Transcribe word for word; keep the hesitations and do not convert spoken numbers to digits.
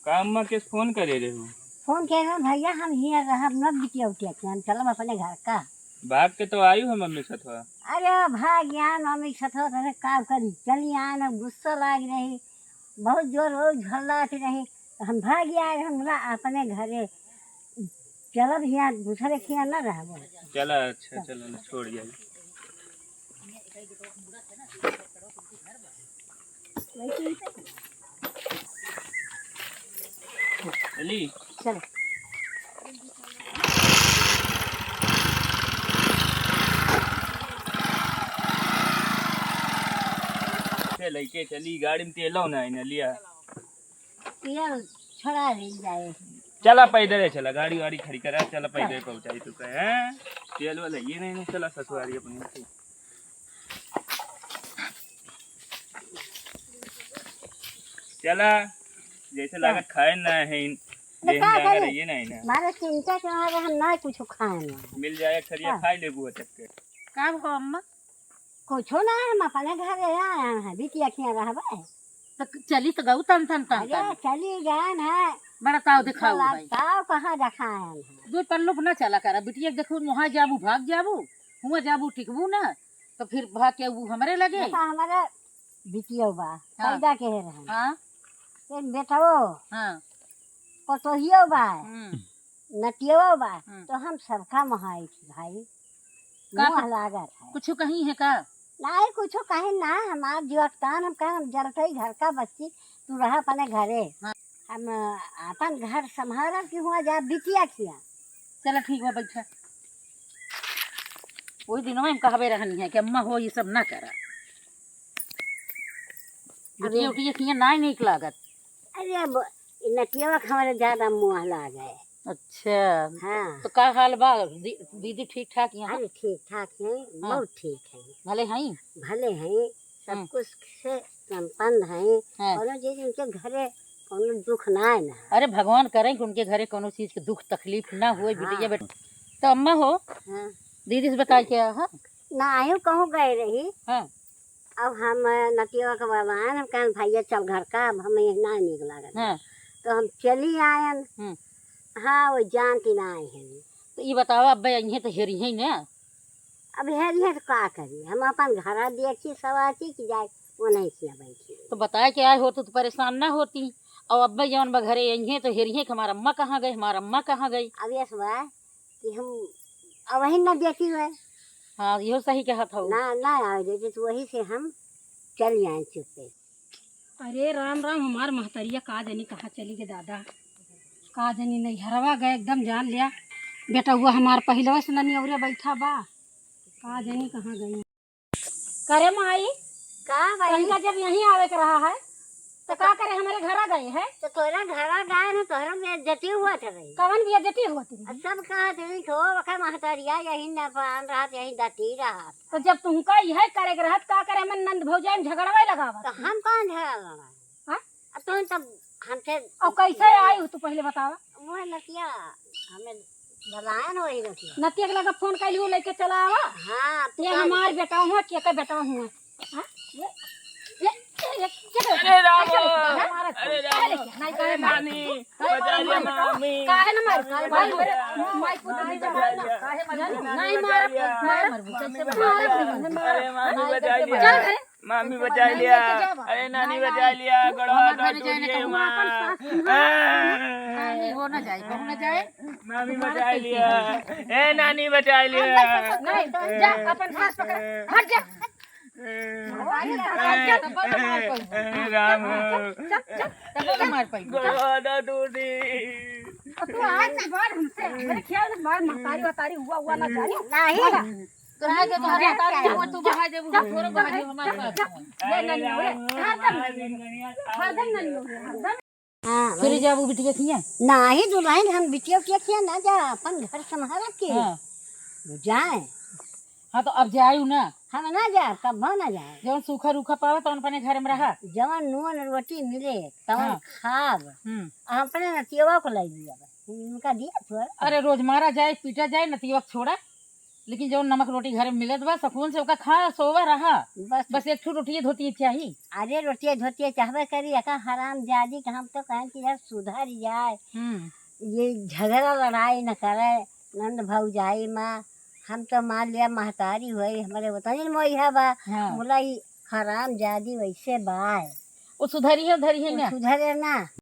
का अम्मा के फोन करे रहे हो? फोन करे रहे, भैया, हम हियाँ रहब न बिटिया उटिया के, हम चलब अपने घर का। भाग के तो आयु है मम्मी सथवा। अरे भाग यार, मम्मी सथवा तने का करी, चली आए न, गुस्सा लाग रही, बहुत जोर वो झल्लात रही, तो हम भाग आए, हम बोला अपने घरे चलब, हियाँ दूसरे के हियाँ न रहब। चला, अच्छा, चलो ना, छोड़ जाए। चली। चलो। से लइके चली, गाड़ी में तेलो ना है ना लिया। तेल छोड़ा ले जाए। चला पैदल है, चला, गाड़ी वाड़ी खड़ी करा, चला पैदल चल। पहुँचाई तू कहे, हैं? तेल वाला ये नहीं, नहीं, चला ससुरारी अपने। चला, जैसे चल। लागत खाए ना है, अरे देह का में करे? रहिए ना है ना। मारे चिंता के मारे हम ना कुछ खाए ना। मिल जाए एक थरिया हाँ। खाई लेबू अचक के। का भो अम्मा? कुछो ना, हम अपने घर आए हैं, बिटिया खिया रहबे। तो चली तो गऊ तन तन तन अरे तन। चली गए हैं। बड़ा ताव दिखाऊ भाई। ताव कहाँ दिखाए हैं? दो पल्लू पे ना चला करा, बिटिया के देखू, वहाँ जाबू, भाग जाबू, हुआ जाबू, टिकबू ना, तो फिर भाग के वो हमरे लगे। देखा, हमारे बिटियो बा, हाँ। पैदा के रहन। हाँ। एक बेटवो, हाँ। पतोहियो बा, हम्म। नतियो बा, हम्म। तो हम सबका मोहाई थी भाई। का मोह कुछ, लागत है। कुछ कहीं है का? नहीं, कुछ कहीं ना, हमार जुअक्तान हम कहें, हम जलते ही घर का बच्ची, तू रहा अपने घरे। हाँ। हम अपन घर संभारब कि हुआ जा बिटिया खिया। चला ठीक बा, बैठा। वही दिनवा हम कहबे रहनी है कि अम्मा हो, ये सब ना करा। अरे। बिटिया उटिया खिया ना नीक लागत। अरे, अब नतियवा के हमारे ज्यादा मुँह लागे। अच्छा। हाँ। तो का हाल बा? दी-, दीदी ठीक ठाक यहाँ? अरे, ठीक ठाक है, हाँ। बहुत ठीक है। भले हैं? भले हैं, सब हम्म। कुछ से संपन्न हैं। हाँ। कौनो चीज उनके घरे कौनो दुख ना है ना। अरे, भगवान करें कि उनके घरे कौनो चीज के दुख तकलीफ ना होए, हाँ। बिटिया बेट-, तो अम्मा हो, हाँ। दीदी से बताए क्या, हाँ? ना आयो, कहूँ गए रही। हाँ। अब हम नतिया के बवान, हम कहन, "भैया चल घर का, अब हमें ना नीक लागत।" हाँ। तो हम चली आयन। हम्म। हाँ, वो जानती ना आई है। तो ये बताओ, अब अइहें तो हेरिहें ना? अब हेरिहें तो का करी, हम अपन घर देखी, सवाची की जाए, वो नहीं किया बैठी। तो बताए के आए होती तो परेशान ना होती। और अब जौन बा घरे अइहें तो हेरिहें कि हमार अम्मा कहाँ गई, हमार अम्मा कहाँ गई? अब यस बा, कि हम अबहिन न देखी है। हाँ, इहो सही कहत हऊ। ना, ना आवे देती, तो वही से हम चली आए चुप्पे। अरे राम राम, हमार महतरिया का जनी कहाँ चली गई दादा, का जनी नैहरवा गए, एकदम जान लिया। बेटउआ हमार पहिलवा से ननी औरे बैठा बा, का जनी कहाँ गई। करे माई, का भाई? तनिका जब यहीं आवे के रहा है, तो का करे हमरे घरा गए है? तो तोरा घरा गए न, तोहरा बेइज्जती हुआ था भाई। कवन बेइज्जती हुआ थी? अब सब कहत रही, "थो, ओकर महतरिया यही न पान रहत, यही दती रहत।" तो जब तुमका यह करे के रहत, का करे हमन नंद भौजाई में झगड़वे लगावत? तो हम कौन झगड़ा लड़ा? हाँ? अब तुम तब हमसे और कैसे आई हो तू पहले बतावा? वो नतिया, हमें बताया ना वही नतिया। नतिया के लगा फोन कैली, वो लेके चला आवा। हाँ, अब तू ये का हमार बेटा हुआ, के के बेटा हुआ। हाँ? ये, ये, ये, ये, ये, अरे राम, कैसे लेके, हाँ? अरे राम, कैसे लेके? नहीं, अरे काहे मारे? नानी, काहे बचा मारे? लिया मामी। काहे ना मारे? मामी भाई, बचा लिया। माई को तो नहीं मामी बचा लिया। काहे मारे? नानी नहीं बचा मारे, लिया। मारे, मारे, मामी कैसे बचा मारे? लिया। अरे मामी बचा लिया। चल, अरे। मामी बचा लिया। अरे नानी बचा लिया, गड़वा हमार घरे जाए ना टूट गई कहूँ। माँ। हाँ, नहीं, हो ना जाए, कहूँ ना जाए। मामी बचा लिया। ए नानी बचा लिया। नहीं, जा, अपन सास पकड़, हट जा। ए राम। चुप, चुप, चुप। गड़वा ना टूटी। तू आज के बाद हमसे, मेरे ख्याल से हमार महतारी वतारी हुआ, हुआ ना जानी। नहीं। तो है जो तोहरे तारी में तू बहा देबू, हम थोड़ो बहा देबू, हमारे पास। ये नहीं हो रे, हरदम नहीं हो रे, हरदम। हाँ, फिर भाई। जाबू बिटिया खिया? नाही दुल्हन, हम बिटिया के खिया ना जा, अपन घर संभाल के। हाँ। जाए। हाँ, तो अब जायू ना। हम ना जाए, कब ना जाए। जवन सूखा रूखा पावा, तवन अपने घर में रहा। जवन नून रोटी मिले, तवन हाँ। खाब। हम्म। आ अपने नतियवा को लाई दिया बस। उनका दिया थोड़ा। अरे, रोज मारा जाए, पीटा जाए, नतियवा के छोड़ा। लेकिन जौन नमक रोटी घरे में मिलत बा, सुकून से ओका खा, सोवा, रहा। बस। बस एक ठो रोटिए धोतिए चाही। अरे, रोटिए धोतिए चाहबे करी, एका हराम जादी के हम तो कहें कि यार सुधर जाए, हम्म। ये झगड़ा लड़ाई न करे, नंद भौजाई माँ। हम तो मान लिया महतारी होई, हमरे वतनी मोइहा बा। हाँ। बोला, ई हराम जादी वैसे बा। वो सुधरी है, उधरी है वो ना? सुधरे ना।